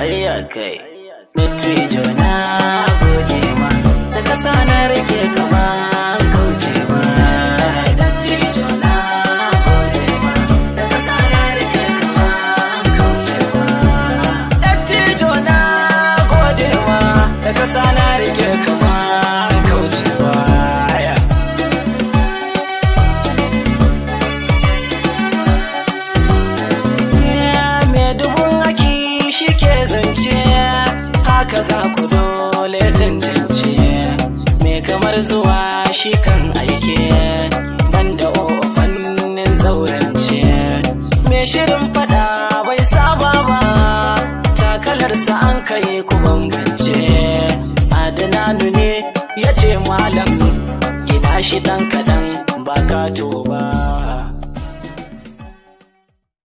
Ayya kai. Dattijo na gode ma, da kasa na rike kama kauce ma. Dattijo na gode ma, da kasa na rike kama kauce ma. Dattijo na gode ma, da kasa na rike kama kauce ma. Haka za ku dole tantance me kamar zuwa shi kan aike banda o fannin zaurance me shirin fada bai saba ba takalarsa an kai ku bambance. Adnanu ne ya ce malam gina shi dan kadan ba kato